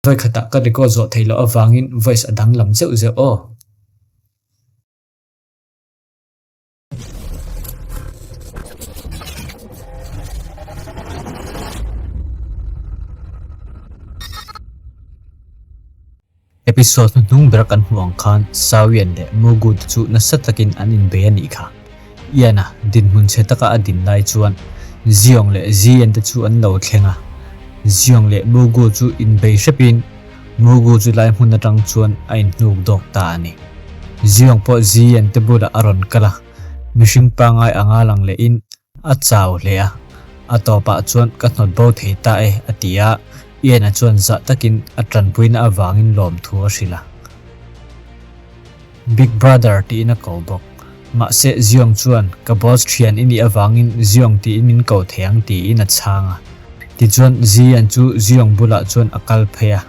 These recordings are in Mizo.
Vawikhatah ka record zawh theih loh avangin voice a danglam zeuh zeuh aw. Episode hnuhnung bera kan hmuh ang khan Sawian leh Mugu te chu nasa takin an inbei a nih kha. Ian-a dinhmun chhe taka a din lai chuan Ziong leh Zian te chu an lo thleng a. Ziong leh Mugu chu inbei hrepin Mugu chu lai hmun atang chuan a inhnuk dawk ta a ni. Ziong pawh Zian te bulah a rawn kal a, mihring pangngai anga lang lehin A chau hle a, a tawpah chuan ka hnawt bo thei ta e a ti a, Ian-a chuan zah takin a tanpuina avangin lawmthu a hrilh a. Big Brother tiin a ko bawk. Mahse Ziong chuan ka boss thian i nih avangin Ziong tiin min ko thei ang tiin a chhang a. Tichuan Zian chu Ziong bulah chuan a kal phei a.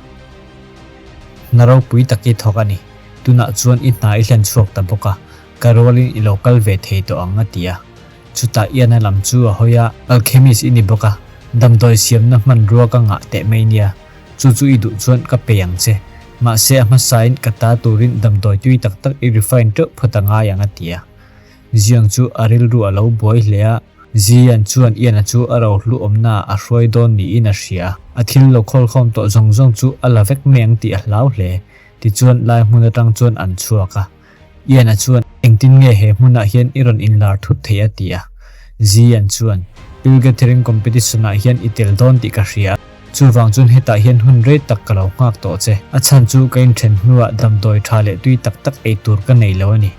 Hna ropui tak i thawk a ni. Tunah chuan i hna i hlen chhuak ta bawk a, ka rualin i lo kal ve thei tawh ang a ti a. Chutah Ian-a lam chu a hawi a, Alchemist i ni bawk a, damdawi siamna hmanrua ka ngah teh mai nia, chu chu i duh chuan ka pe ang che. Mahse a hmasain ka ta turin damdawi tui tak tak i refine teuh phawt a ngai ang a ti a. Ziang chu a rilru a lo buai hle a, Zian chuan Ian-a chu a rohlu awmnaah a hruai dawn niin a hria a, a thil lo khawlkhawm tawh zawng zawng chu a la vek mai ang tih a hlau hle. Tichuan lai hmun atang chuan an chhuak a. Ian-a chuan, Engtin nge he hmunah hian i rawn inlar thut thei a? ti a. Zian chuan, Pill Gathering Competition-ah hian i tel dawn tih ka hria a, chuvang chuan hetah hian hun rei tak ka lo nghak tawh che. A chhan chu ka inthen hnuah damdawi tha leh tui tak tak ei tur ka nei lo a ni.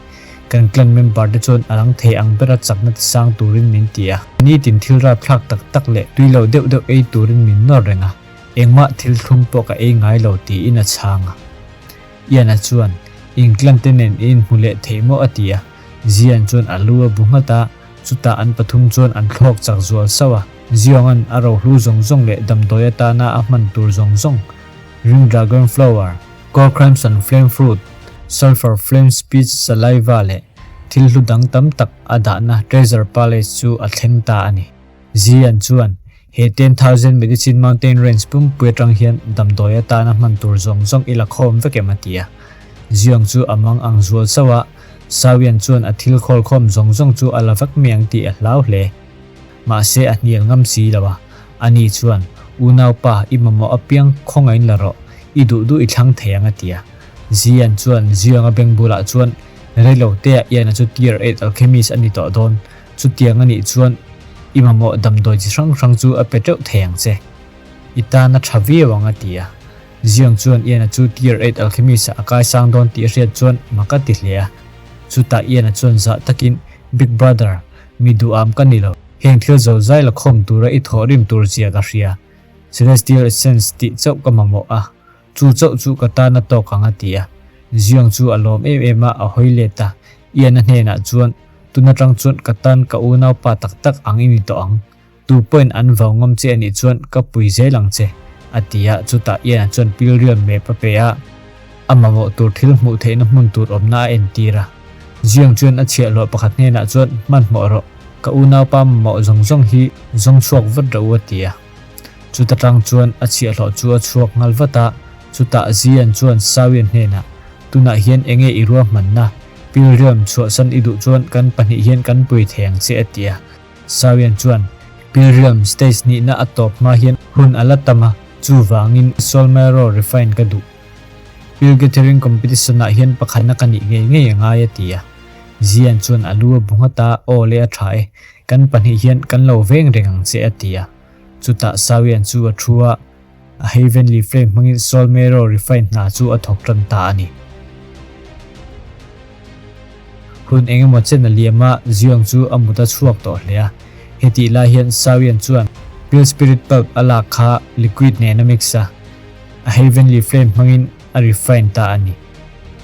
Kan clan member te chuan a rang thei ang bera chakna ti sang turin min ti a. Nitin thil rapthlak tak tak leh tui lo deuh deuh ei turin min nawr reng a, engmah thil thlum pawh ka ei ngai lo tiin a chhang a. Ian-a chuan, England te nen i inhmu leh thei maw? a ti a. Zian chuan a lu a bu nghat a, chutah an pathum chuan an thlawk chak zual sauh a. Zionga'n a rohlu zawng zawng leh damdawi atana a hman tur zawng zawng, Ring Dragon Flower, Core Crimson Flame Fruit, Sulphur Flame Speech Saliva leh thil hlu dang tam tak a dahna Treasure Palace chu a thleng ta a ni. Zian chuan, He 10,000 Medicine Mountain Range pumpui atang hian damdawi atana hman tur zawng zawng i la khawm vek em a ti a. Ziong chu a mang ang zual chauh a, Sawian chuan a thil khawlkhawm zawng zawng chu a la vek mai ang tih a hlau hle. Mahse a hnial ngam si lo a, ani chuan, Unaupa, i mamawh apiang khawngain la rawh, i duh duh i thlang thei ang a ti a. Zian chuan Zionga beng bulah chuan, Reilotea Iana chu Tier 8 Alchemist a ni tawh dawn, Chutiang a nih chuan i mamawh damdawi chi hrang hrang chu a pe teuh thei ang che. I tan a tha viau ang a ti a. Ziang chuan Ian-a chu Tier 8 Alchemist-ah a kaisang dawn tih a hriat chuan mak a ti hle a. Chutah Ian-a chuan zah takin, Big Brother, mi duham ka ni lo. Heng thil zo zai la khawm tura i thawhrim tur zia ka hria. Celestial Essence tih chauh ka mamawh a. Chu chauh chu ka tan a tawk ang a ti a. Ziang chu a lawm em em a, a hawi let a. Ian-a hnenah chuan, Tun atang chuan ka tan ka unaupa tak tak ang i ni tawh ang. Tu pawhin an vau ngam che a nih chuan ka pui zel ang che, a ti a. Chutah Ian-a chuan pilriam map a pe a, a mamawh tur thil hmuh theihna hmun tur awmna a entir a. Ziang chuan a chhiahhlawh pakhat hnenah chuan, Hmanhmawh rawh, ka unaupa mamawh zawng zawng hi zawng chhuak vat rawh u, a ti a. Chuta tang chuan a chhiahhlawh chu a chhuak nghal vat a, chutah Zian chuan Sawian hnenah, Tunah hian enge i ruahmanna? Pilriam chhuahsan i duh chuan kan pahnih hian kan pui thei ang che a ti a. Sawian chuan, Pilriam stage nihna a tawp hma hian hun a la tam a, chuvangin Soul Marrow refine ka duh. Pil Gathering competition ah hian pakhatna ka nih ngei ngei a ngai a ti a. Zian chuan a lu a bu nghat a, Aw le a tha e, kan pahnih hian kan lo veng reng ang che a ti a. Chutah Sawian chu a thu a, a Heavenly Flame hmangin Soul Marrow refine hna chu a thawk tan ta a ni. Hun engemaw chen a liam a, Ziong chu a mut a chhuak tawh hle a. Hetih lai hian Sawian chuan Pure Spirit Pulp a lak kha liquid nen a mix a, a Heavenly Flame hmangin a refine ta a ni.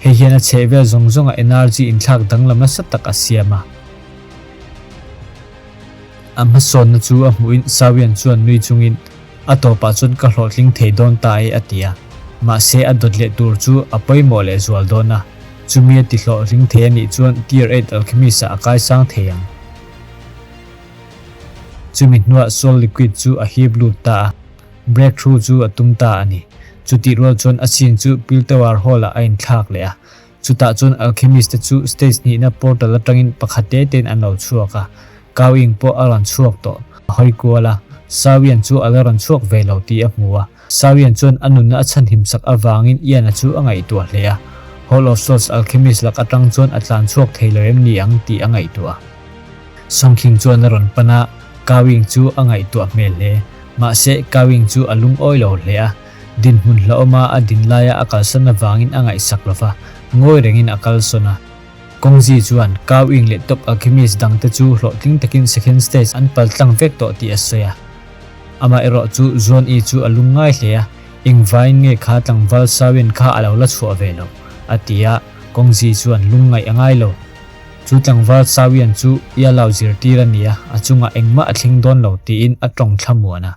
Hei hian a chhehvel zawng zawnga energy inthlak danglam nasa tak a siam a. A hmasawnna chu a hmuhin Sawian chuan nui chungin, A tawpah chuan ka hlawhtling thei dawn ta e a ti a. Mahse a dawt leh tur chu a pawimawh leh zual dawn a. Chumi a ti hlawhtling thei a nih chuan Tier 8 Alchemist-ah a kaisang thei ang. Chumi hnuah Soul Liquid chu a hip lut ta a. Breakthrough chu a tum ta a ni. Chutih rual chuan a scene chu Piltower Hall ah a inthlak leh a. Chutah chuan alchemist te chu stage hnihna portal atangin pakhat te tein an lo chhuak a. Kau Ying pawh a rawn chhuak tawh. A hawi kual a, Sao Yan chu a la rawn chhuak ve lo tih a hmu a. Sao Yan chuan a nunna a chhanhim sak avangin Ian-a chu a ngaihtuah hle a. Hall of Souls alchemist lak atang chuan a tlan chhuak thei lo em ni ang tih a ngaihtuah. Song King chuan a rawn pan a, Kau Ying chu a ngaihtuah hmel hle. Mahse, Kau Ying chu a lungawi lo hle a. Dinhmun hlauhawma a din laia a kalsan avangin a ngaihsak lo va, ngawi rengin a kalsawn a. Kawngzi chuan Kau Ying leh Top Alchemist dangte chu hlawhtling takin second stage an paltlang vek tawh tih a sawi a. Amaherawh chu Zuan I chu a lungngai hle a, Engvaiin nge kha tlangval Sawin kha a lo la chhuah ve lo? a ti a, Kawngzi chuan lungngaih a ngai lo. Chu tlangval Sawian chu ia lo zirtir a ni a, a chungah engmah a thleng dawn lo tiin a tawng thlamuan a.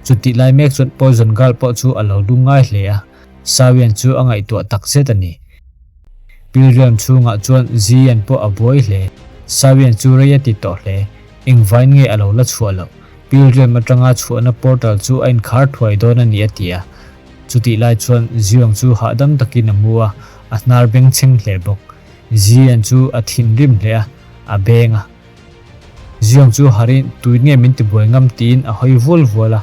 Chutih lai mek chuan Poison Girl pawh chu a lo dum ngai hle a, Sawian chu a ngaihtuah tak zet a ni. Pilriam chhungah chuan Zian pawh a buai hle. Sawian chu rei a ti tawh hle. Engvain nge a lo la chhuah loh? Pilriam atanga chhuahna portal chu a inkhar thuai dawn a ni a ti a. Chutih lai chuan Ziong chu hahdam takin a mu a, a hnar bengchheng hle bawk. Zian chu a thinrim hle a, a beng a. Ziong chu harin tuin nge min tibuai ngam tiin a hawi vual vual a,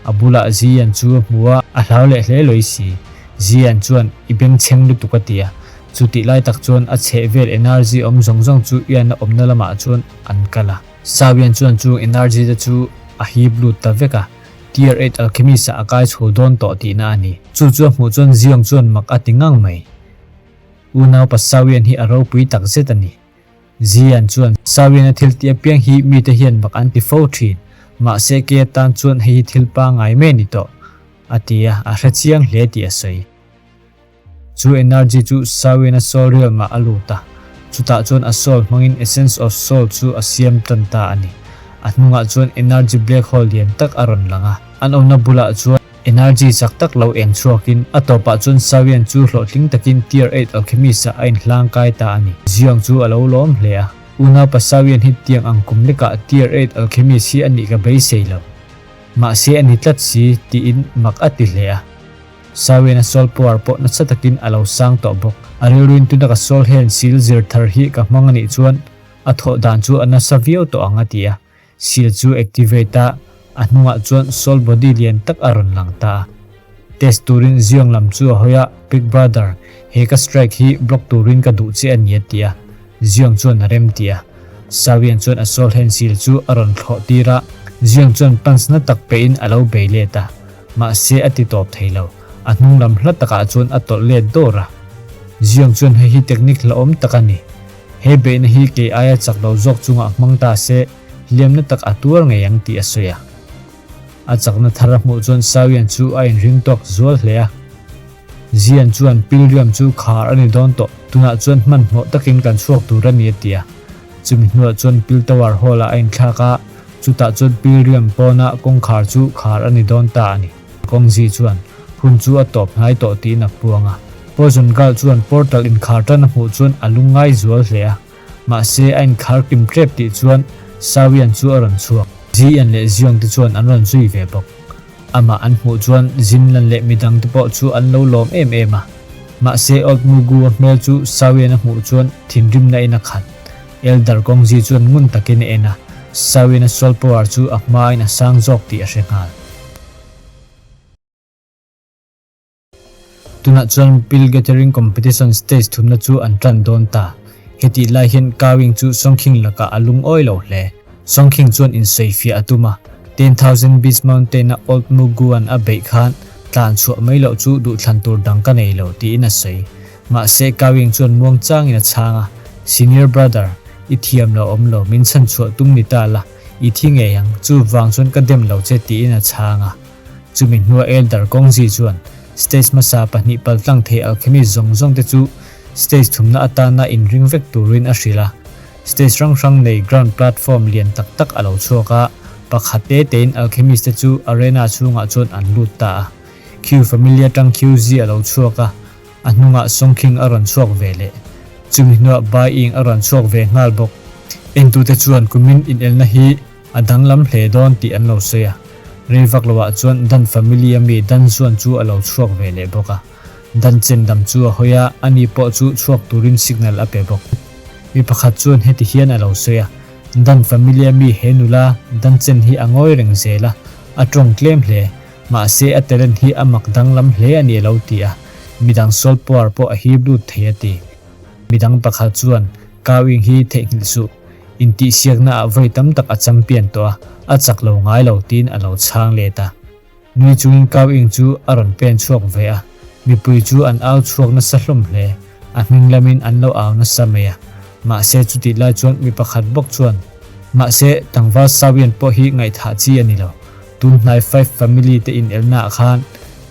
a bulah Zian chu a hmu a, a hlau leh hle lawi si. Zian chuan i bengchheng lutuk a ti a, chutih lai tak chuan a chhehvel energy awm zawng zawng chu Ian-a awmna lamah chuan an kal a. Sawian chuan chung energy te chu a hip lut ta vek a, Tier 8 Alchemist ah a kai chho dawn tawh tihna a ni. Chu chu a hmuh chuan Ziong chuan mak a ti ngang mai. Unaupa Sawian hi a ropui takzet a ni. Zian chuan, Sawian a thil tih apiang hi mite hian mak an ti fo thin, mahse kei atan chuan hei hi thil pangngai mai a ni tawh, a ti a, a hre chiang hle tih a sawi. Chu energy chu Sawian a soul realm ah a lut a, chutah chuan a soul hmangin essence of soul chu a siam tan ta a ni. A hnungah chuan energy black hole lian tak a rawn lang a, an awmna bulah chuan, Energy chak tak lo eng chhuakin a tawpah chuan Sawian chu hlawhtling takin Tier 8 Alchemist ah a inhlang kai ta a ni. Ziang chu a lo lawm hle a. Unaupa Sawian hi tiang ang kum lekah Tier 8 Alchemist hi a nih ka beisei lo. Mahse a ni tlat si tiin mak a ti hle a. Sawian a soul power pawh nasa takin a lo sang tawh bawk. A rilruin tuna ka soul hand seal zir thar hi ka hmang a nih chuan a thawh dan chu a nasa viau tawh ang a ti a. Seal chu activate a, a hnungah chuan soul body lian tak a rawn lang ta a. Test turin Ziong lam chu a hawi a, Big brother, he ka strike hi block turin ka duh che a ni a ti a. Ziong chuan a rem ti a. Sawian chuan a soul hand seal chu a rawn thlawh tir a, Ziong chuan punch na tak pehin a lo bei let a. Mahse a ti tawp thei lo, a hnung lam hla takah chuan a tawlh let dawr a. Ziong chuan hei hi technique hlauhawm tak a ni. He beihna hi kei aia chak lo zawk chungah hmang ta se, hliamna tak a tuar ngei ang tih a sawi a. A chakna thar a hmuh chuan Sawian chu a inring tawk zual hle a. Zian chuan Pilriam chu khar a ni dawn tawh, tunah chuan hmanhmawh takin kan chhuak tur a ni a ti a. Chumi hnuah chuan Pil Tower Hall-ah a inthlak a, chutah chuan Pilriam pawna kawngkhar chu khar a ni dawn ta a ni. Kawngzi chuan hun chu a tawp hnai tawh tiin a puang a. Poison Girl chuan portal inkhar tan a hmuh chuan a lungngai zual hle a. Mahse a inkhar kim tep tih chuan Sawian chu a rawn chhuak. Zian leh Ziong te chuan an rawn zui ve bawk. Amah an hmuh chuan Zinlan leh midang te pawh chu an lo lawm em em a. Mahse Old Mugu-a hmel chu Sawian a hmuh chuan thinrimna in a khat. Elder Kawngzi chuan ngun takin a en a, Sawian-a soul power chu a hmain a sang zawk tih a hre nghal. Tunah chuan Pill Gathering Competition stage thumna chu an tan dawn ta. Hetih lai hian Kawing chu Songkhing lakah a lungawi lo hle. Songkhing chuan insawifiah a tum a, 10,000 Beach Mountain-a Old Muguan a beih khan tlan chhuah mai loh chu duhthlan tur dang ka nei lo tiin a sawi. Mahse Kawing chuan muangchangin a chhang a, Senior brother, i thiam lo awm lo, min chhanchhuah tum ni ta la, i thi ngei ang, chuvang chuan ka dem lo che tiin a chhang a. Chumi hnua Elder Kawngzi chuan stage hmasa pahnih paltlang thei alchemist zawng zawng te chu stage thumna atana inring vek turin a hrilh a. Stage hrang hrang nei ground platform lian tak tak a lo chhuak a, pakhat te tein alchemist te chu arena chhungah chuan an lut ta a. Q family atang QZ a lo chhuak a, a hnungah Songkhing a rawn chhuak ve leh. Chumi hnuah Bai Ying a rawn chhuak ve nghal bawk. Entute chuan kumin inelna hi a danglam hle dawn tih an lo sawi a. Rei vak loah chuan Dan family a mi Dan Zuan chu a lo chhuak ve leh bawk a. Dan chendam chu a hawi a, ani pawh chu chhuak turin signal a pe bawk. Mi pakhat chuan heti hian a lo sawi a, Dan family a mi he nula Dan Chen hi a ngawi reng zel a, a tawng tlem hle. Mahse a talent hi a mak danglam hle a ni a lo ti a, midang soul power pawh a hip lut thei a ti. Midang pakhat chuan Kawing hi theihnghilh suh, intihsiakna ah vawi tam tak a champion tawh a, a chak lo ngai lo tiin a lo chhang let a. Nui chungin Kawing chu a rawn pen chhuak ve a, mipui chu an au chhuak nasa hlawm hle, a hming lamin an lo au nasa mai a. Mahse chutih lai chuan mi pakhat bawk chuan, Mahse tlangval Sawian pawh hi ngaihthah chi a ni lo, tun hnai Five Family te inelnaah khan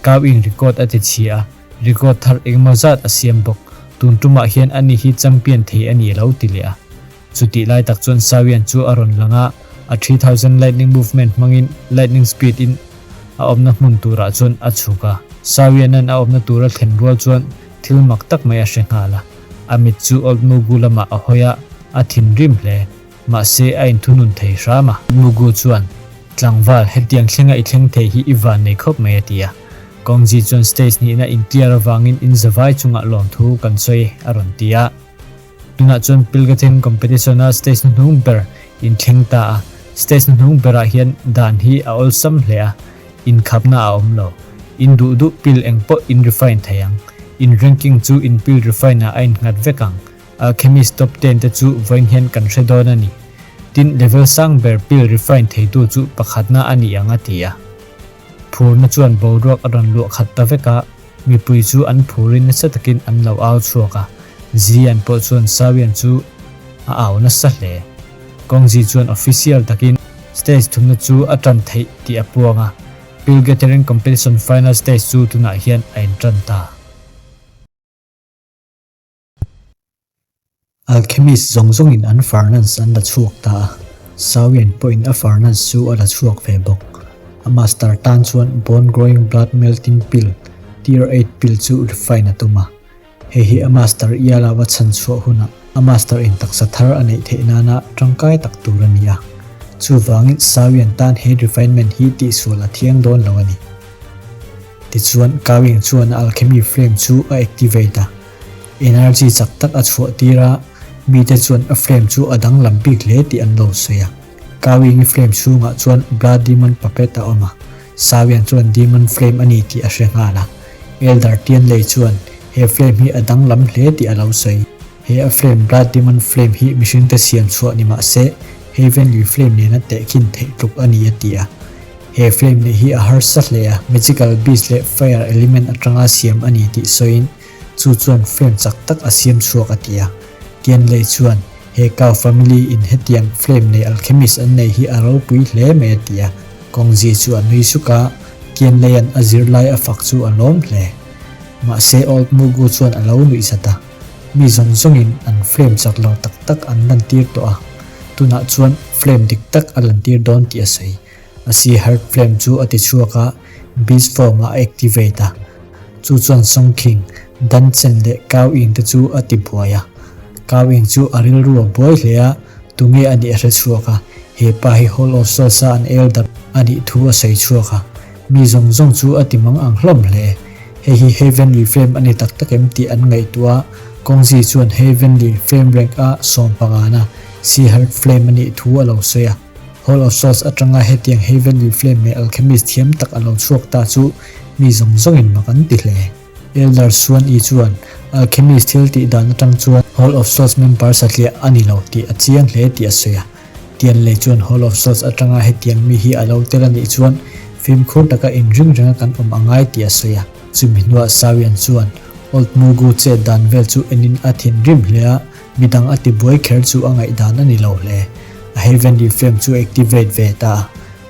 Kawing record a ti chhia a, Record thar engemaw zat a siam bawk. Tun tumah hian ani hi champion thei a ni lo ti leh a. Chutih lai tak chuan Sawian chu a rawn lang a, a 3000 lightning movement hmangin lightning speed in a awmna hmun turah chuan a chhuk a. Sawianan a awmna tura thlen rual chuan thil mak tak mai a hre nghal a. A mit chu Old Mugu lamah a hawi a, a thinrim hle. Mahse, a inthunun thei hram a. Mugu chuan, Tlangval, hetiang thlenga i thleng thei hi i van nei khawp mai a ti a. Kawngzi chuan stage nihna in clear avangin in zavai chungah lawmthu kan sawi e a rawn ti a. Tunah chuan Pilgathing competition-a stage hnuhnung ber in thleng ta a. Stage hnuhnung berah hian dan hi a awlsam hle a, inkhapna a awm lo. In duh duh pil engpawh in refine thei ang. In ranking chu in pil refine-ah a innghat vek ang. Alchemist top ten te chu vawiin hian kan hre dawn a ni. Tin, level sang ber pill refine theitu chu pakhatna a ni ang a ti a. Phurna chuan boruak a rawn luah khat ta vek a, mipui chu an phurin nasa takin an lo au chhuak a, Zian pawh chuan Sawian chu a au nasa hle. Kawngzi chuan official takin stage thumna chu a tan theih tih a puang a, Pill Gathering Competition final stage chu tunah hian a intan ta. Alchemist zawng zawngin an furnace an la chhuak ta a, Sawian pawhin a furnace chu a la chhuak ve bawk. A master tan chuan Bone Growing Blood Melting Pill, Tier 8 pill chu refine a tum a. Hei hi a master Ialao a chhan chhuah hunah a master in taksa thar a neih theih nana tangkai tak tur a ni a. Chuvangin Sawian tan he refinement hi tihsual a thiang dawn lo a ni. Tichuan Kawing chuan a alchemy flame chu a activate a. Energy chak tak a chhuah tir a, mite chuan a flame chu a danglam bik hle tih an lo sawi a. Kawingi flame chhungah chuan Blood Demon Puppet a awm a, Sawian chuan Demon Flame a ni tih a hre nghal a. Elder Tianlei chuan he flame hi a danglam hle tih a lo sawi. He a flame Blood Demon Flame hi mihringte siam chhuah ni mah se, Heavenly Flame nena tehkhin theih tluk a ni a ti a. He flame neih hi a harsa hle a, Magical Beast leh Fire Element atanga siam a ni tih sawiin, Chu chuan flame chak tak a siam chhuak a ti a. Tianlei chuan, He Kau family in hetiang flame nei alchemist an nei hi a ropui hle mai a ti a. Kawngzi chu a nui suk a, Tianleia'n a zirlai a fak chu a lawm hle. Mahse Old Mugu chuan a lo nuih zat a. Mi zawng zawngin an flame chak lo tak tak an lantir tawh a, tunah chuan flame dik tak a lantir dawn tih a sawi. A si heart flame chu a ti chhuak a, beast form ah a activate a. Chu chuan Song King, Dan Chen leh Kao Ying te chu a ti buai a. Kao Ying chu a rilru a buai hle a, tunge a nih a hre chhuak a, he pa hi Hall of Souls a an elder a nih thu a sawi chhuak a. Mi zawng zawng chu a ti mang ang hlawm hle. Hei hi Heavenly Flame a ni tak tak em tih an ngaihtuah a, Kawngzi chuan Heavenly Flame rank a sawmpangana Sea Heart Flame a nih thu a lo sawi a. Hall of Souls atanga hetiang Heavenly Flame leh Alchemist thiam tak a lo chhuak ta chu mi zawng zawngin mak an ti hle. Elder Suan-i chuan Alchemist thil tih dan atang chuan Hall of Souls member satliah a ni lo tih a chiang hle tih a sawi a. Tianlei chuan Hall of Souls atanga hetiang mi hi a lo tel a nih chuan fimkhur taka inring renga kan awm a ngai tih a sawi a. Chumi hnuah Sawian chuan Old Mugu chet dan vel chu enin a thinrim hle a, midang a tibuai kher chu a ngaihdan a ni lo hle. A Heavenly Flame chu activate ve ta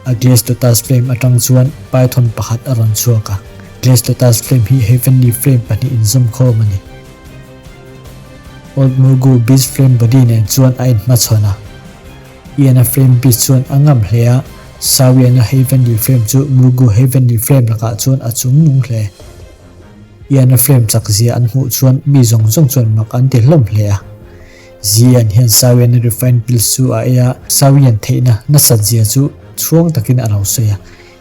a, a Glass Lotus Flame atang chuan Python pakhat a rawn chhuak a. Glass Lotus Flame hi Heavenly Flame pahnih inzawm khawm a ni. Old Mugu Beast Flame Body nen chuan a inhmachhawn a. Ian-a Flame Beast chuan a ngam hle a, Sawian-a Heavenly Flame chu Mugu Heavenly Flame lakah chuan a chungnung hle. Ian-a flame chak zia an hmuh chuan mi zawng zawng chuan mak an ti hlawm hle a. Zian hian Sawian-a refined pills chu a ei a, Sawian theihna nasat zia chu chhuang takin a lo sawi a.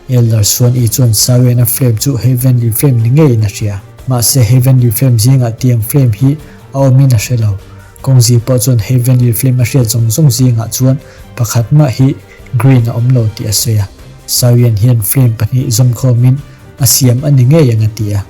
Elder Suan I chuan Sawiana flame chu Heavenly Flame ni ngeiin a hria. Mahse Heavenly Flame zingah tiang flame hi a awmin a hre lo. Kawngzi pawh chuan Heavenly Flame a hriat zawng zawng zingah chuan pakhat mah hi green a awm lo tih a sawi a. Sawian hian flame pahnih zawmkhawmin a siam a ni ngei ang a ti a.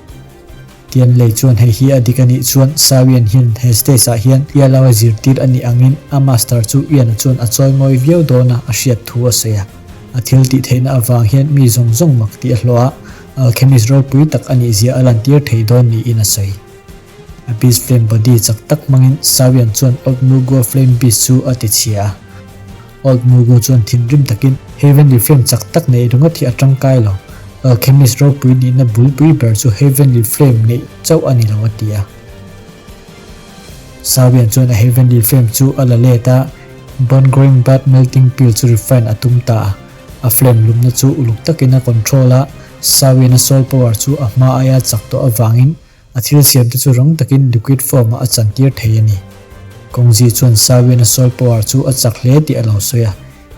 Tian lei chuan hei hi a dik a nih chuan Sawian hian he stage ah hian Ialao a zirtir a nih angin a master chu Ian-a chuan a chawimawi viau dawn a a hriat thu a sawi a. A thil tih theihna avang hian mi zawng zawng mak tih a hlawh a, alchemist ropui tak a nih zia a lantir thei dawn niin a sawi. A beast flame body chak tak hmangin Sawian chuan Old Mugu-a flame beast chu a ti chhia a. Old Mugu chuan thinrim takin Heavenly Flame chak tak neih ringawt hi a tangkai lo. Alchemist ropui nihna bulpui ber chu Heavenly Flame neih chauh a ni lo a ti a. Sawian chuan a Heavenly Flame chu a la let a, Bone Growing Bud Melting Pill chu refine a tum ta a. A flame lumna chu uluk takin a control a, Sawian a soul power chu a hma aia chak tawh avangin A thil siamte chu rang takin liquid form-ah a chantir thei a ni. Kawngzi chuan Sawian a soul power chu a chak hle tih a lo sawi a,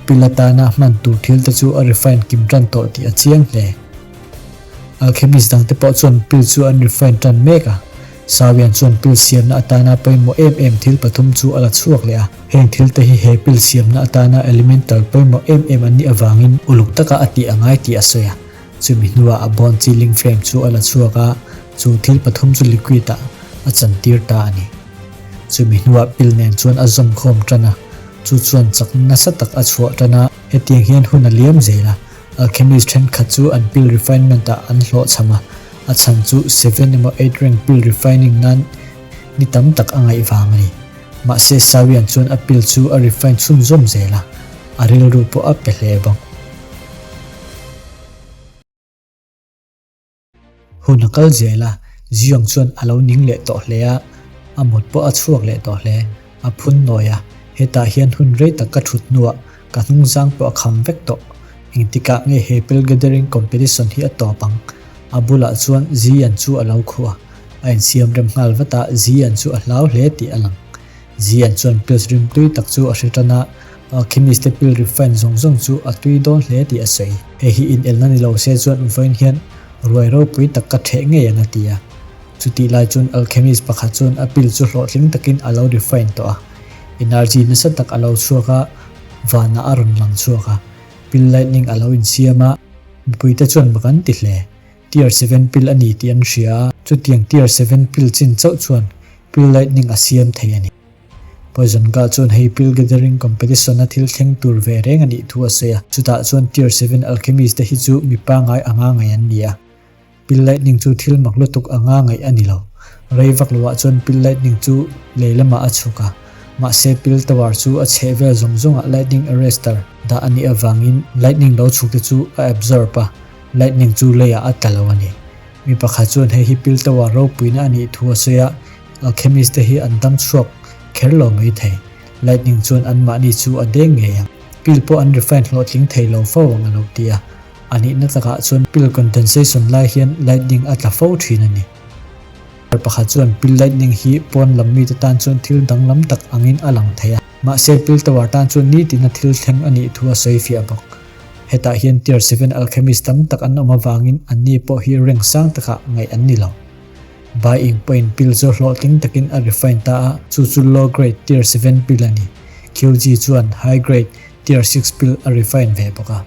pil atana hman tur thilte chu a refine kim tan tawh tih a chiang hle. Alchemist dangte pawh chuan pil chu an refine tan mek a, Sawian chuan pil siamna atana pawimawh em em thil pathum chu a la chhuak leh a. Heng thilte hi he pil siamna atana elemental pawimawh em em an nih avangin uluk taka a tih a ngai tih a sawi a. Chumi hnuah a bone chilling frame chu a la chhuak a, chu thil pathum chu liquid ah a chantir ta a ni. Chumi hnuah pill nen chuan a zawm khawm tan a, chu chuan chak nasa tak a chhuah tan a. Hetiang hian hun a liam zel a, alchemist thenkhat chu an pill refinement ah an hlawhchham a, a chhan chu seven emaw eight rank pill refining nan ni tam tak a ngaih vang a ni. Mahse Sawian chuan a pill chu a refine chhunzawm zel a, a rilru pawh a pe hle bawk. Hun a kal zel a, Ziyong chuan a lo ning leh tawh hle a, a mut pawh a chhuak leh tawh hle. A phun nawi a, hetah hian hun rei tak ka thut hnuah ka hnungzang pawh a kham vek tawh. Engtikah nge he Pill Gathering Competition hi a tawp ang? A bulah chuan Ziyan chu a lo khuh a, a insiam rem nghal vat a, Ziyan chu a hlau hle tih a lang. Zian chuan pills rim tui tak chu a hre tan a, alchemist te pill refine zawng zawng chu a tui dawn hle tih a sawi. Hei hi inelna ni lo se chuan vawiin hian ruai ropui tak ka ṭheh ngei ang a ti a. Chutih lai chuan alchemist pakhat chuan a pill chu hlawhtling takin a lo refine tawh a. Energy nasa tak a lo chhuak a, vanah a rawn lang chhuak a. Pill lightning a lo insiam a, mipuite chuan mak an ti hle. Tier seven pill a ni tih an hria a, chutiang tier seven pill chin chauh chuan pill lightning a siam thei a ni. Poison Girl chuan hei pill gathering competition a thil thleng tur ve reng a nih thu a sawi a, chutah chuan tier seven alchemist te hi chu mi pangngai anga ngaih an ni a. Pill lightning chu thil mak lutuk anga ngaih a ni lo. Rei vak loah chuan pill lightning chu lei lamah a chhuk a, mahse pill tower chu a chheh vel zawng zawngah lightning arrester dah a nih avangin lightning lo chhuk te chu a absorb a, Lightning chu leiah a tla lo a ni. Mi pakhat chuan hei hi pil tower ropuina a nih thu a sawi a, alchemist te hi an dam chhuak kher lo mai thei. Lightning chuan anmahni chu a deng ngei ang. Pil pawh an refine hlawhtling thei lo fo ang a lo ti a. A nihna takah chuan pil condensation lai hian lightning a tla fo thin a ni. Par pakhat chuan pil lightning hi pawn lam mite tan chuan thil danglam tak angin a lang thei a. Mahse pil tower tan chuan nitina thil thleng a nih thu a sawi fiah bawk. Hetah hian Tier seven alchemist tam tak an awm avangin anni pawh hi rank sang takah ngaih an ni lo. Buying pawhin pill chu hlawhtling takin a refine ta a, chu chu low grade Tier seven pill a ni. QG chuan high grade Tier six pill a refine ve bawk a.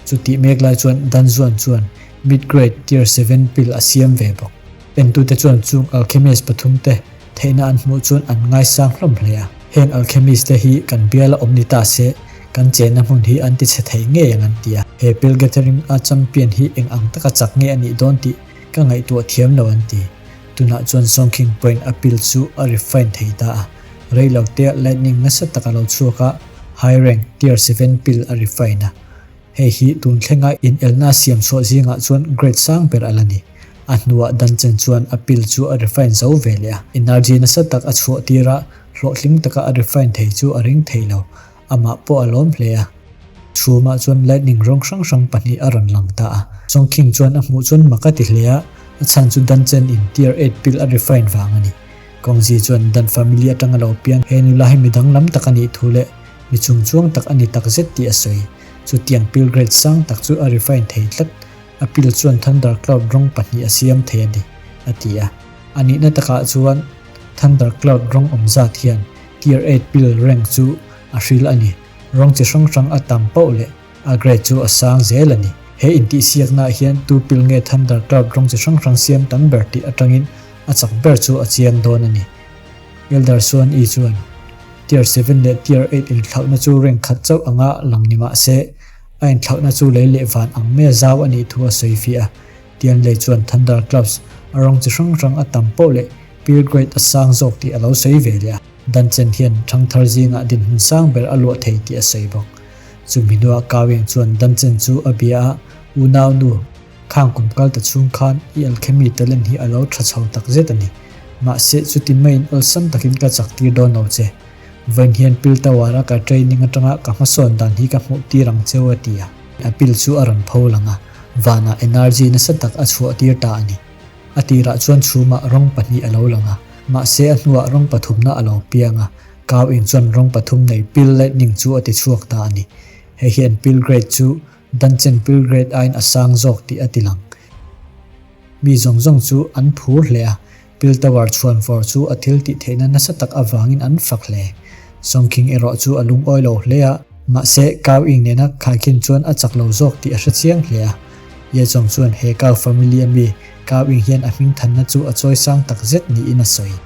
Chutih mek lai chuan Danzuan chuan mid grade Tier seven pill a siam ve bawk. Entute chuan chung alchemist pathumte Theihna an hmuh chuan an ngaisang hlawm hle a. Heng alchemist te hi kan biala awm ni ta se, kan chenna hmun hi an ti chhe thei ngei ang an ti a. He pill gathering a champion hi eng ang taka chak nge a nih dawn tih ka ngaihtuah thiam lo an ti. Tunah chuan Songkhing point a pill chu a refine thei ta a. Rei lo te lightning nasa tak a lo chhuak a, high rank tier seven pill a refine a. Hei hi tun thlenga inelna siam chhuah zingah chuan grade sang ber a la ni. A hnuah Duncan chuan a pill chu a refine zo ve leh a. Energy nasa tak a chhuah tir a, hlawhtling taka a refine thei chu a ring thei lo. Amah pawh a lawm hle a. Chhumah chuan lightning rawng hrang hrang pahnih a rawn lang ta a. Chongqing chuan a hmuh chuan mak a ti hle a, a chhan chu Duncan in tier eight pill a refine vang a ni. Kongzi chuan Dan family atanga lo piang he nula hi mi danglam tak a nih thu leh mi chungchuang tak a ni takzet tih a sawi. Chutiang pill grade sang tak chu a refine thei tlat, a pill chuan thundercloud rawng pahnih a siam thei a ni, a ti a. A nihna takah chuan thundercloud rawng awm zat hian tier eight pill rank chu a hril a ni. Rawng chi hrang hrang a tam poh leh a grade chu a sang zel a ni. He intihsiaknaah hian tu pill nge thundercloud rawng chi hrang hrang siam tam ber tih atangin a chak ber chu a chiang dawn a ni. Elder Suan I chuan, Tier seven leh Tier eight inthlauhna chu rank khat chauh anga lang ni mah se, a inthlauhna chu lei leh van ang maia zau a nih thu a sawi fiah a. Tian lei chuan Thunder Clubs a rawng chi hrang hrang a tam poh leh Peer Grade a sang zawk tih a lo sawi ve leh a. Danchen hian ṭhangthar zingah dinhmun sang ber a luah thei tih a sawi bawk. Chumi hnuah Kaweng chuan Danchen chu a bia a, Unau nu, Khang kum kal ta chhung khan i alchemy talent hi a lo tha chho tak zet a ni. Mahse, chuti maiin awlsam takin ka chak tir dawn lo che. Vawiin hian pil tower a ka training atanga ka hmasawn dan hi ka hmuh tir ang cheu a ti a. A pil chu a rawn pho lang a, vanah energy nasa tak a chhuah tir ta a ni. A tirah chuan chhumah rawng pahnih a lo lang a, mahse a hnuah rawng pathumna a lo piang a, kau in chuan rawng pathum nei pil lightning chu a ti chhuak ta a ni. Hei hian pil grade chu Danchen pill grade aiin a sang zawk tih a ti lang. Mi zawng zawng chu an phur hle a, pill tower chhuan fawr chu a thil tih theihna nasa tak avangin an fak hle. Sawngkhing erawh chu a lungawi lo hle a, mahse Kau Ing nena khaikhin chuan a chak lo zawk tih a hre chiang hle a. Ye Chong chuan he Kau family a mi Kau Ing hian a hming thanna chu a chawi sang tak zet niin a sawi.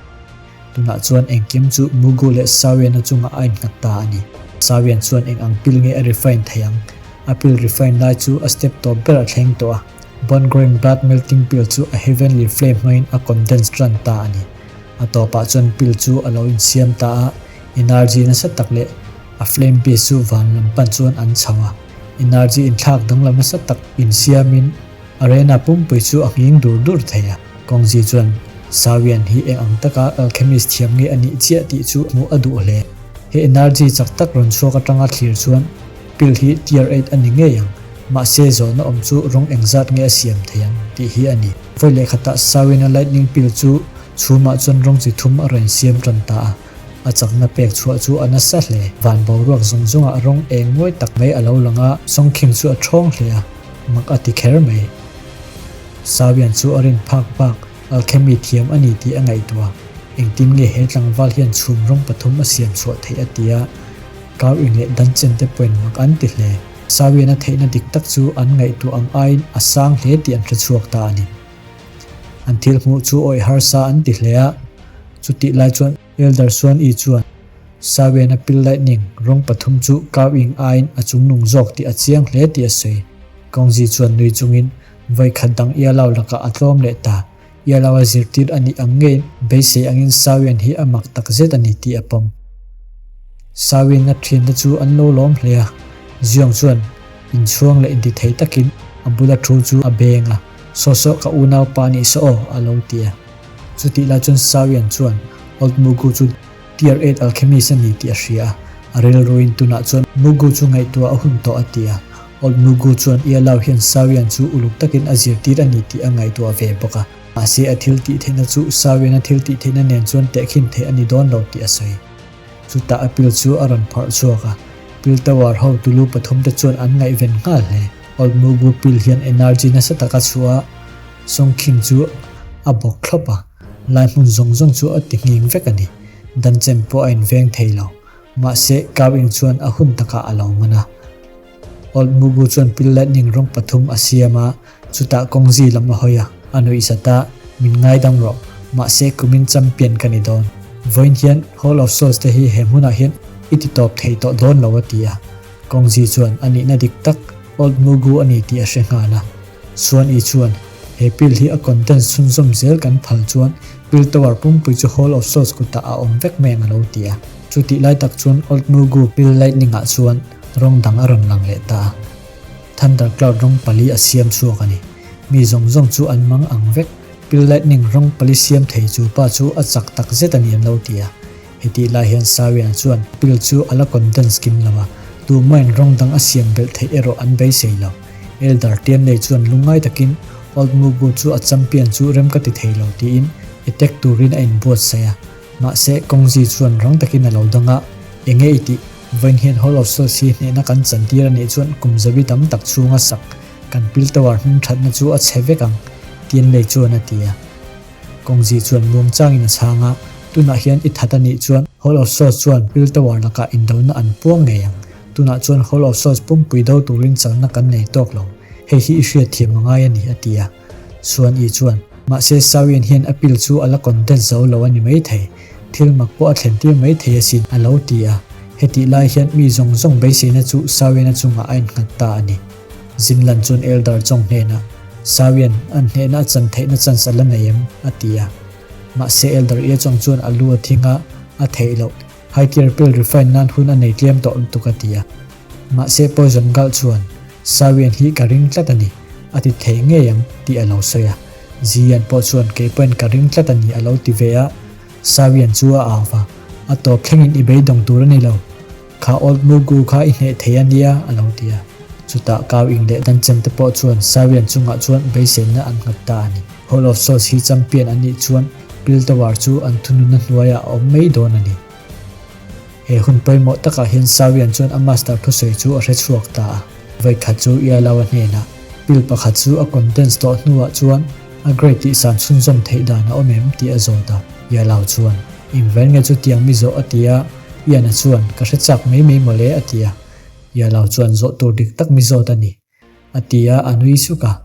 Tunah chuan engkim chu Mugu leh Sawian-a chungah a innghat ta a ni. Sawian chuan eng ang pil nge a refine thei ang? A pil refine lai chu a step tawp ber a thleng tawh a. Bone growing blood melting pill chu a heavenly flame hmangin a condense tan ta a ni. A tawpah chuan pil chu a lo insiam ta a, energy nasa tak leh a flame beast chu van lam pan chuan an chho a. Energy inthlak danglam nasa tak insiamin Arena pumpui chu a nghing dur dur thei a. Kawngzi chuan Sawian hi eng ang taka alchemist thiam nge a nih chiah tih chu hmuh a duh hle. He energy chak tak rawn chhuak atanga thlir chuan pill hi tier eight a ni ngei ang, mahse zawhna awm chu rawng engzat nge a siam thei ang tih hi a ni. Vawi leh khatah Sawiana lightning pill chu chhumah chuan rawng chi thum a rawn siam tan ta a, a chakna pek chhuah chu a nasa hle. Van boruak zawng zawngah rawng eng mawi tak mai a lo lang a, Sawngkhing chu a ṭhawng hle a. Mak a ti kher mai. Sawian chu a rin phak bak alchemy thiam a ni tih a ngaihtuah. Engtin nge he tlangval hian chhum rawng pathum a siam chhuah theih a ti a. Kau in leh dan chen te pawhin mak an ti hle. Sawian a theihna dik tak chu an ngaihtuah ang aiin a sang hle tih an hre chhuak ta a ni. An thil hmuh chu awih harsa an ti hle a. Chutih lai chuan Elder Suan I chuan Sawian a pil lightning rawng pathum chu kau ing aiin a chungnung zawk tih a chiang hle tih a sawi. Kawngzi chuan nui chungin vawi khat dang Ialao lakah a tlawm leh ta. Ialao a zirtir a nih ang ngeiin beisei angin Sawian hi a mak tak zet a ni tih a pawm. Sawian a thiante chu an lo lawm hle a, Ziong chuan inchhuang leh intithei takin a bula thu chu a beng a, Saw saw ka unaupa nih saw aw a lo ti a. Chutih lai chuan Sawian chuan Old Mugu chu Tier eight alchemist a ni tih a hria a, a rilruin tunah chuan Mugu chu ngaihtuah a hun tawh a ti a. Old Mugu chuan Ialao hian Sawian chu uluk takin a zirtir a ni tih a ngaihtuah ve bawk a. Mahse a thil tih theihna chu Sawiana thil tih theihna nen chuan tehkhin theih a ni dawn lo tih a sawi. Chutah a pil chu a rawn phawrh chhuak a, pil tower ho tulu pathum te chuan an ngaihven nghal hle. Old Mugu pil hian energy nasa tak a chhuah a, Sawngkhing chu a bawk thlawp a. Lai hmun zawng zawng chu a ti nghing vek a ni. Danchen pawh a inveng thei lo. Mahse, Kau Ing chuan a hun takah a lo man a. Old Mugu chuan pil lightning rawng pathum a siam a, chutah kawngzi lam a hawi a. A nuih zat a, Min ngaidam rawh. Mahse, kumin champion ka ni dawn. Vawiin hian Hall of Souls te hi he hmunah hian i ti tawp thei tawh dawn lo a ti a. Kawngzi chuan a nihna dik tak Old Mugu a ni tih a hre nghal a. Chuan i chuan, he pill hi a contents chhunzawm zel kan phal chuan pill tower pumpui chu Hall of Souls kutah a awm vek mai ang a lo ti a. Chutih lai tak chuan Old Mugu pill lightning ah chuan rawng dang a rawn lang leh ta a. Thunder cloud rawng pali a siam chhuak a ni. Mi zawng zawng chu an mang ang vek. Pill lightning rawng pali siam thei chu pa chu a chak tak zet a ni an lo ti a. Hetih lai hian Sawian chuan pill chu a la condense kim lo a, tumahin rawng dang a siam belh theih erawh an beisei lo. Elder Tianlei chuan lungngai takin Old Mugu chu a champion chu rem ka ti thei lo tiin attack turin a inbuatsaih a, mahse Kawngzi chuan rang takin a lo dang a, Enge i tih? Vawiin hian Hall of Souls hi hnehna kan chantir a nih chuan kum zabi tam tak chhunga sak kan pil tower hming thatna chu a chhe vek ang, Tianlei chuan a ti a. Kawngzi chuan muangchangin a chhang a, Tunah hian i that a nih chuan Hall of Souls chuan pil tower lakah indona an puang ngei ang. Tunah chuan Hall of Souls pumpui do turin chalna kan nei tawk lo. Hei hi i hriatthiam a ngai a ni, a ti a. Chuan i chuan, Mahse Sawian hian a pil chu a la condense zo lo a ni maithei, thil mak pawh a thlen tir maithei asin, a lo ti a. Hetih lai hian mi zawng zawng beiseina chu Sawiana chungah a innghat ta a ni. Zinlan chuan Elder Chong hnenah, Sawian, an hnehna a chan theihna chance a la nei em? a ti a. Mahse Elder Ye Chong chuan a lu a thing a, a theih loh. High tier pill refine nan hun a nei tlem tawh lutuk a ti a. Mahse Poison Gal chuan, Sawian hi ka ring tlat a ni, a ti thei ngei ang tih a lo sawi a. Zian pawh chuan kei pawhin ka ring tlat a ni a lo ti ve a. Sawian chu a au va, A tawp thlengin i beidawng tur a ni lo. Kha Old Mugu kha i hneh thei a nia a lo ti a. Chutah Kau Ing leh Danchen te pawh chuan Sawian chungah chuan beiseina an nghat ta a ni. Hall of Souls hi champion an nih chuan Pil Tower chu an thununna hnuaiah a awm mai dawn a ni. He hun pawimawh takah hian Sawian chuan a master thusawi chu a hre chhuak ta a. Vawikhat chu Ialawa hnenah pil pakhat chu a condense tawh hnuah chuan a grade tihsan chhunzawm theih dan a awm em tih a zawt a. Ialau chuan, Engvel nge chutiang mi zawh a ti a, Iana chuan, Ka hre chak mai mai mawle a ti a. Ialau chuan zawh tur dik tak mi zawt a ni. A ti a, a nui suk a.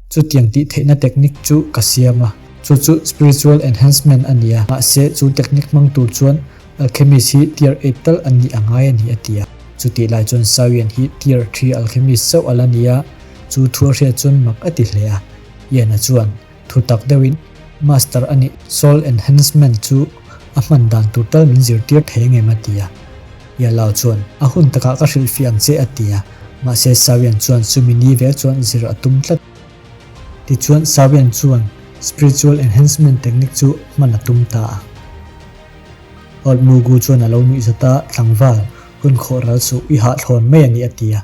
Chutiang tih theihna technique chu ka siam a, chu chu spiritual enhancement a ni a, mahse chu technique hmang tur chuan alchemist hi tier eight tal an nih a ngai a ni a ti a. Chutih lai chuan Sawian hi tier three alchemist chauh a la ni a, chu thu a hriat chuan mak a ti hle a. Ian-a chuan thu tak deuhin master a nih soul enhancement chu a hman dan tur tal min zirtir thei angem a ti a. Yalao chuan, A hun takah ka hrilhfiah ang che a ti a, mahse Sawian chuan chumi ni ve chuan zir a tum tlat. Tichuan Sawian chuan spiritual enhancement technique chu hman a tum ta a. Old Mugu chuan a lo nuih zat a, Tlangval, hun khawh ral suh, i hahthlawn mai a ni a ti a,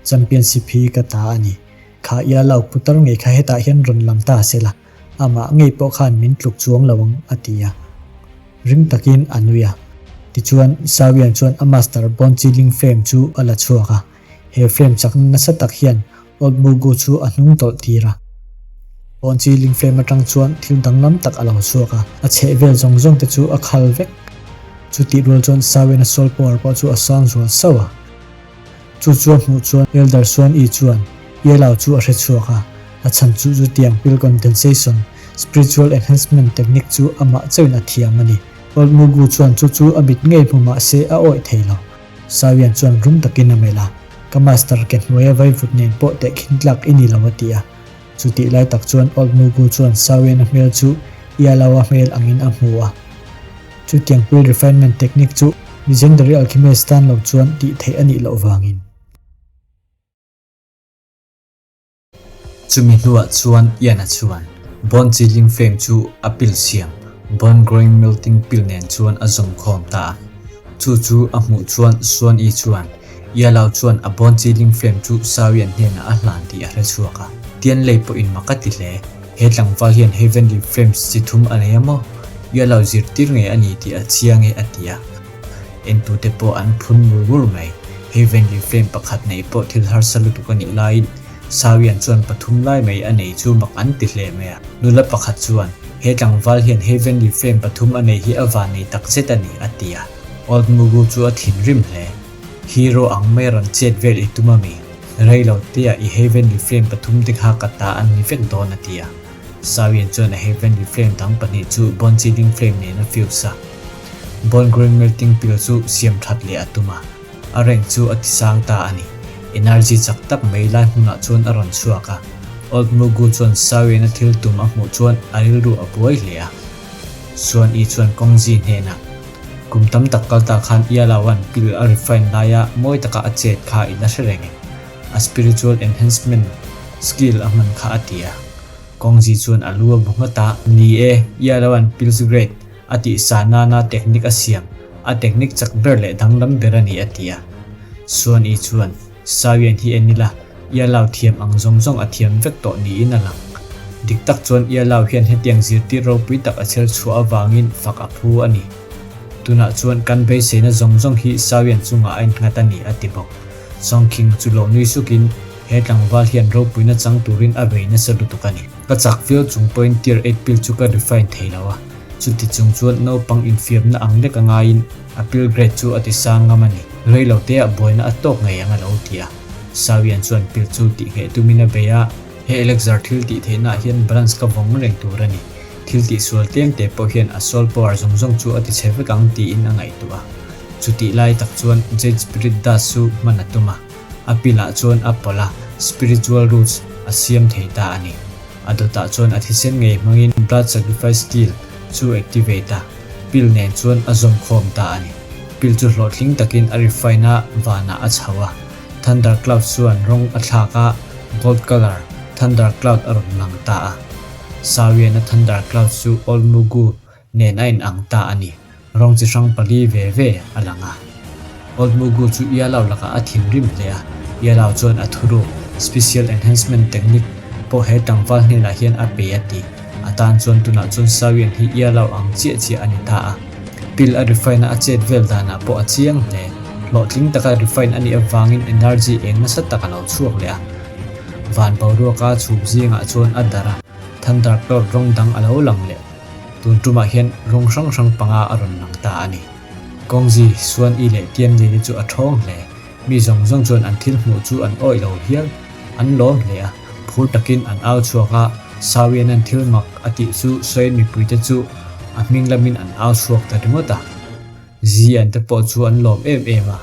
Championship hi ka ta a ni. Kha Yalao putar ngei kha hetah hian rawn lang ta se la, amah ngei pawh khan min tluk chuang lo ang a ti a. Ring takin a nui a. Tichuan, Sawian chuan a master Bone Chilling Frame chu a la chhuak a. He frame chakna nasa tak hian Old Mugu chu a hnung tawlh tir a. Bone Chilling Frame atang chuan thil danglam tak a lo chhuak a, a chhehvel zawng zawng te chu a khal vek. Chutih rual chuan Sawian-a soul power pawh chu a sang zual sauh a. Chu chu a hmuh chuan Elder Suan I chuan Yelao chu a hre chhuak a, a chhan chu chutiang pill condensation, spiritual enhancement technique chu amah chauhin a thiam a ni. Old Mugu chuan chu chu a mit ngei hmu mah se a awih thei lo. Sawian chuan rum takin a melh a, Ka master ke hnuaia vaivut nen pawh tehkhin tlak i ni lo a ti a. Chutih lai tak chuan Old Mugu chuan Sawian-a hmel chu Yelao-a hmel angin a hmu a. Chutiang pill refinement technique chu legendary alchemist tan lo chuan tih theih a nih loh vangin. Chumi hnuah chuan Ian-a chuan bone chilling frame chu a pill siam, bone growing melting pill nen chuan a zawm khawm ta a. Chu chu a hmuh chuan Suan-i chuan Ialao chuan a bone chilling frame chu Sawian hnenah a hlan tih a hre chhuak a. Tianlei pawhin mak a ti hle. He tlangval hian Heavenly Frames chi thum a nei a maw? Yellow zirtir ngei a ni tih a chiang e a ti a. Entute pawh an phun ngur ngur mai. Heavenly Frame pakhat neih pawh thil harsa lutuk a nih laiin Sawian chuan pathum lai mai a nei chu mak an ti hle mai a. Nula pakhat chuan, He tlangval hian Heavenly Frame pathum a nei hi a van nei takzet a ni, a ti a. Old Mugu chu a thinrim hle. Hero ang mai rawn chet vel i tum a mi? Rei lo tea i Heavenly Flame pathum te kha ka ta an ni vek dawn a ti a. Sawian chuan a Heavenly Flame dang pahnih chu Bone Chilling Flame nen a fuse a. Bone Growing Melting Pill chu siam that leh a tum a. A rank chu a ti sang ta a ni. Energy chak tak mai lai hmunah chuan a rawn chhuak a. Old Mugu chuan Sawian a thil tum a hmuh chuan a rilru a buai hle a. Suan I chuan Kawngzi hnenah, Kum tam tak kal ta khan Ialawan pil a refine laia mawi taka a chet kha in a hre reng e. A spiritual enhancement skill a hman kha a ti a. Kawngzi chuan a lu a bu nghat a. Ni e, Ialawan pills grade a tih sa nana technique a siam, a technique chak ber leh danglam ber a ni a ti a. Suan I chuan, Sawian hi en ila, Ialao thiam ang zawng zawng a thiam vek tawh niin a lang. Dik tak chuan Ialao hian hetiang zirtir ropui tak a chher chhuah avangin fak a phu a ni. Tunah chuan kan beiseina zawng zawng hi Sawian chungah a innghat a ni, a ti bawk. Song King chu lo nui sukin, He tlangval hian ropuina chang turin a bei nasa lutuk a ni. Ka chak viau chung pawhin tier eight pill chu ka refine thei lo a, chuti chung chuan naupang infiamna ang lek a ngaiin a pill grade chu a ti sang ngam a ni. Rei lo teah buaina a tawk ngei ang a lo ti a. Sawian chuan pill chu tihngheh tumin a bei a, He elixir thil tih theihnaah hian balance ka vawng reng tur a ni. Thil tihsual tlem te pawh hian a soul power zawng zawng chu a ti chhe vek ang tiin a ngaihtuah a. Chutih lai tak chuan Jade Spirit Dust chu hman a tum a. A pilah chuan a pawlh a, spiritual roots a siam thei ta a ni. A dawtah chuan a thisen ngei hmangin blood sacrifice steel chu activate a, pill nen chuan a zawm khawm ta a ni. Pill chu hlawhtling takin a refine a, vanah a chho a. Thunder cloud chuan rawng a thlak a, gold colour thunder cloud a rawn lang ta a. Sawiana thunder cloud chu Old Mugu nen a inang ta a ni. Rawng chi hrang pali ve ve a lang a. Old Mugu chu Ialao lakah a thinrim hle a, Ialao chuan a thuruk, Special Enhancement Technique, pawh he tlangval hnenah hian a pe a ti. A tan chuan tunah chuan Sawian hi Ialao ang chiah chiah a ni ta a. Pill a refine a a chet vel danah pawh a chiang hle. Hlawhtling taka refine a nih avangin energy eng nasa tak a lo chhuak leh a. Van boruaka chhum zingah chuan a darh a, Thunder Cloud rawng dang a lo lang leh. Tun tumah hian rawng hrang hrang panga a rawn lang ta a ni. Kawngzi, Suan I leh Tian Lili chu a thawng hle. Mi zawng zawng chuan an thil hmuh chu an awih lo hial. An lawm hle a, phur takin an au chhuak a, Sawianan thil mak a tih chu sawiin mipuite chu a hming lamin an au chhuak ta ringawt a. Zian te pawh chu an lawm em em a.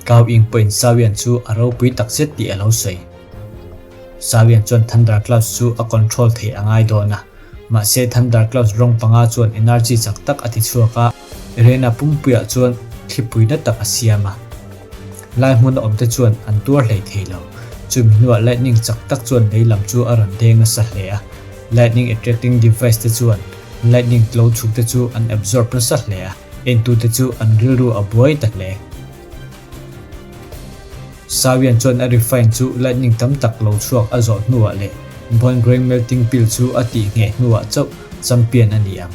Kau Ing pawhin Sawian chu a ropui takzet tih a lo sawi. Sawian chuan Thunder Clouds chu a control theih a ngai dawn a. Mahse Thunder Clouds rawng panga chuan energy chak tak a ti chhuak a, Arena pumpuiah chuan thlipui na tak a siam a. Lai hmuna awmte chuan an tuar hlei thei lo. Chumi hnuah lightning chak tak chuan lei lam chu a rawn deng nasa hle a. Lightning attracting device te chuan lightning tlo chhuk te chu an absorb nasa hle a, entute chu an rilru a buai ta hle. Sawian chuan a refine chu lightning tam tak lo chhuak a zawh hnuah leh Bone Grain Melting Pill chu a tih ngheh hnuah chauh champion a ni ang.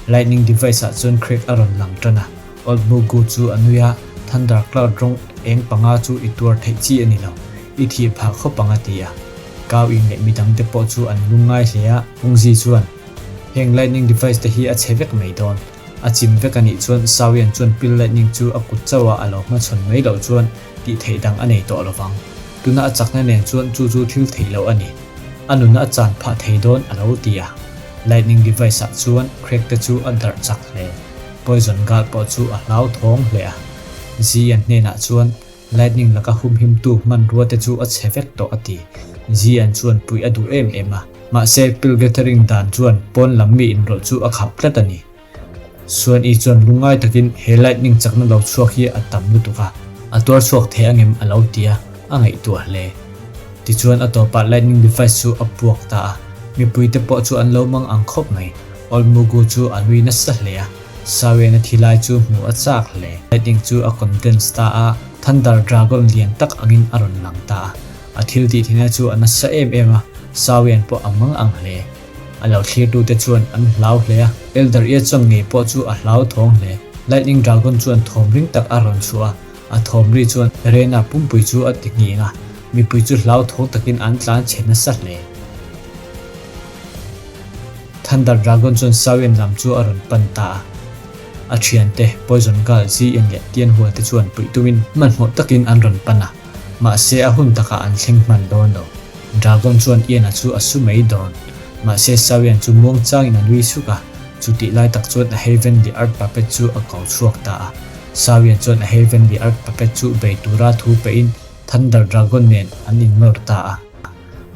Lightning device ah chuan crack a rawn lang tan a, Old Mugu chu a nui a, Thunder Cloud rawng eng panga chu i tuar theih chi a ni lo, i thih phah khawp ang a ti a. Kau in leh midangte pawh chu an lungngai hle a, Pungzi chuan, Heng lightning device te hi a chhe vek mai dawn. A chim vek a nih chuan Sawian chuan Pill Lightning chu a kut chauh a a lo hmachhawn mai loh chuan tih theih dang a nei tawh lovang. Tuna a chakna nen chuan chu chu thil theih loh a ni. A nuna a chan phah thei dawn a lo ti a. Lightning device ah chuan crack te chu a darh chak hle. Poison Girl pawh chu a hlauthawng hle a. Zian hnenah chuan Lightning laka humhimtu hmanrua te chu a chhe vek tawh a ti. Zian chuan puih a duh em em a. Mahse pill gathering dan chuan pawn lam mi inrawlh chu a khap tlat a ni. Suan-i chuan lungngai takin he lightning chakna lo chhuak hi a tam lutuk a, a tuar chhuak thei angem a lo ti a, a ngaihtuah hle. Tichuan a tawpah lightning device chu a puak ta a, mipuite pawh chu an lo mang ang khawp mai. Old Mugu chu a nui nasa hle a. Sawian a thi lai chu hmuh a chak hle. Lightning chu a condense ta a, Thunder Dragon lian tak angin a rawn lang ta a. A thil tih thina chu a nasa em em a, Sawian pawh a mang ang hle. A lo thlirtute chuan an hlau hle a, Elder Iachang ngei pawh chu a hlauthawng hle. Lightning Dragon chuan thawm ring tak a rawn chhuah a, a thawm ri chuan Rena pumpui chu a ti nghing a, mipui chu hlauthawng takin an tlan chhe nasa hle. Thunder Dragon chuan Sawian lam chu a rawn pan ta a. A thiante, Poison Girl, Ziyin leh Tianhua te chuan puih tumin hmanhmawh takin an rawn pan a, mahse a hun takah an thleng hman dawn lo. Dragon chuan Ian-a chu a su mai dawn. Mahse Sawian chu muang changin a nui suk a, chutih lai tak chuan a Heavenly Earth Puppet chu a ko chhuak ta a. Sawian chuan a Heavenly Earth Puppet chu bei tura thu pehin Thunder Dragon nen an innawr ta a.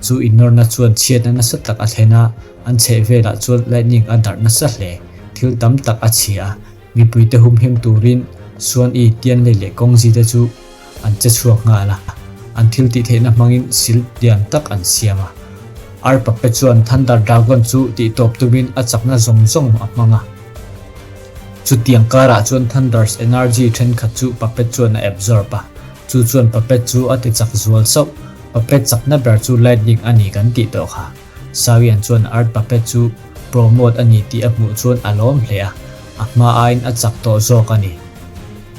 Chu innawrna chuan chhiatna nasa tak a thlen a, an chheh velah chuan lightning a darh nasa hle. Thil tam tak a chhia a, mipuite humhim turin Suan-i, Tianlei leh Kawngzi te chu an che chhuak nghal a, an thil tih theihna hmangin sil lian tak an siam a. Arpape chuan Thunder Dragon chu tihtawp tumin a chakna zawng zawng a hmang a. Chutiang karah chuan Thunder's energy thenkhat chu Puppet chuan a absorb a, chu chuan Puppet chu a ti chak zual sauh. Puppet chakna ber chu lightning a ni kan tih tawh kha. Sawian chuan Art Puppet chu promote a ni tih a hmuh chuan a lawm hle a. A hma aiin a chak tawh zawk a ni.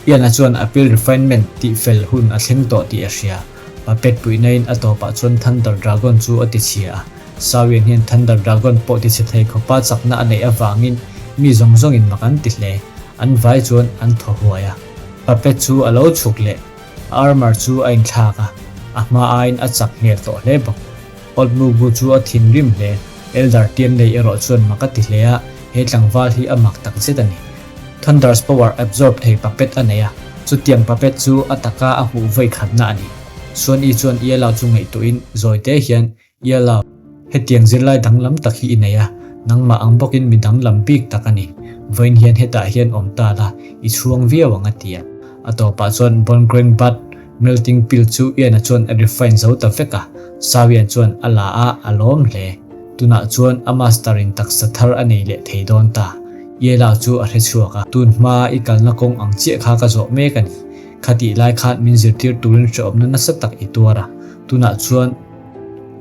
Ian-a chuan a pill refinement tih fel hun a thleng tawh tih a hria. Puppet puihna-in a tawpah chuan Thunder Dragon chu a tichhia a. Sawian hian Thunder Dragon pawh tichhe thei khawpa chakna a neih avangin mi zawng zawngin mak an ti hle. An vai chuan an thaw huai a. Puppet chu a lo chhuk leh. A armor chu a inthlak a, a hma aiin a chak hmel tawh hle bawk. Old Mugu chu a thinrim hle. Elder Tianlei erawh chuan mak a ti hle a, he tlangval hi a mak tak zet a ni. Thunder's power absorb thei puppet a nei a, chutiang puppet chu a taka a hmuh vawi khatna a ni. Suan-i chuan Yellow chu ngaihtuahin zawi te hian, Yellow, hetiang zirlai danglam tak hi i nei a, nangmah ang bawkin mi danglam bik tak a ni. Vawiin hian hetah hian awm ta la, i chhuang viau ang a ti a. A tawpah chuan Bone Grain Bud Melting Pill chu Ian-a chuan a refine zo ta vek a, Sawian chuan a la a, a lawm hle. Tunah chuan a master-in taksa thar a nei leh thei dawn ta. Yela chu a hre chhuak a, Tun hmaa i kalna kawng ang chiah kha ka zawh mek a ni. Khatih lai khan min zirtir turin hrehawmna nasa tak i tuar a, tunah chuan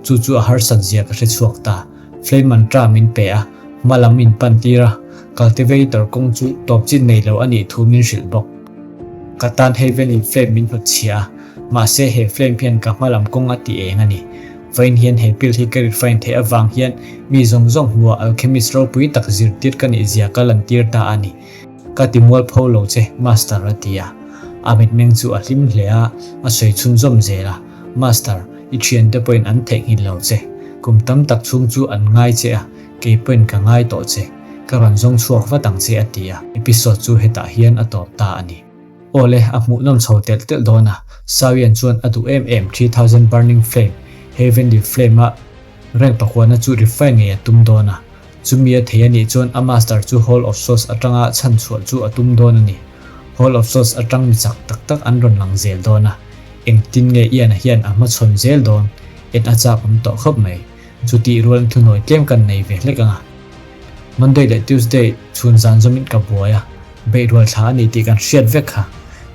chu chu a harsat zia ka hre chhuak ta. Flame mantra min pe a, hma lam min pan tir a, cultivator kawng chu tawp chin nei lo a nih thu min hrilh bawk. Ka tan hei velin flame min hnut chhia a, mahse he flame hian ka hma lam kawng a ti eng a ni. Vawiin hian he pill hi ka refine theih avang hian mi zawng zawng hmuha alchemist ropui tak zirtir ka nih zia ka lantir ta a ni. Ka ti mualpho lo che, Master a ti a. A mitmeng chu a hlim hle a, a sawi chhunzawm zel a, Master, i thiante pawhin an theihnghilh lo che. Kum tam tak chhung chu an ngai che a, kei pawhin ka ngai tawh che. Ka rawn zawng chhuak vat ang che a ti a. Episode chu hetah hian a tawp ta a ni. Awle, a hmuhnawm chho telh telh dawn a, Sawian chuan a duh em em 3000 Burning Flame, Heavenly Flame a rank pakuana chu refine ngei a tum dawn a. Chumi a thei a nih chuan a master chu Hall of Souls atanga chhan chhuah chu a tum dawn a ni. Hall of Souls atang mi chak tak tak an rawn lang zel dawn a, engtin nge Ian-a hian a hmachhawn zel dawn? En a chak awm tawh khawp mai. Chutih rualin thunawi tlem kan nei ve hlek ang a. Monday leh Tuesday chhun zan zawmin ka buai a, beih rual thla a ni tih kan hriat vek kha.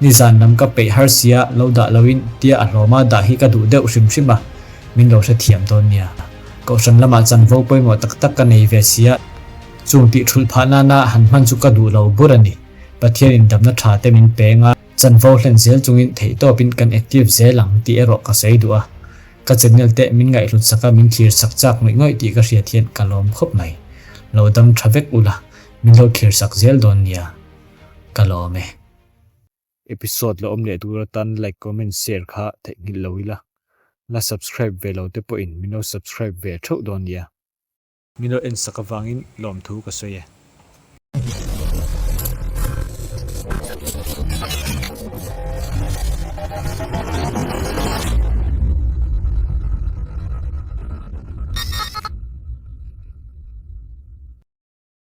Nizan lam ka peih har sia lo dah loin tia a hlawma dah hi ka duh deuh hrim hrim a, min lo hrethiam dawn nia. Kohhran lamah chanvo pawimawh tak tak ka nei ve sia, chung tih thulh phah nana han hman chu ka duh lo bur a ni. Pathianin damna tha te min peng a, chanvo hlen zel chungin theihtawpin kan active zel ang tih erawh ka sawi duh a. Ka channel te min ngaihhlut sak a, min thlir sak chak ngawih ngawih tih ka hriat hian ka lawm khawp mai. Lo dam tha vek ula, min lo thlir sak zel dawn nia. Ka lawm e. Episode la awm leh tur atan like, comment, share kha theihnghilh lo ila. La subscribe ve lo te pawhin min lo subscribe ve theuh dawn nia. Min lo en sak avangin lawmthu ka sawi e.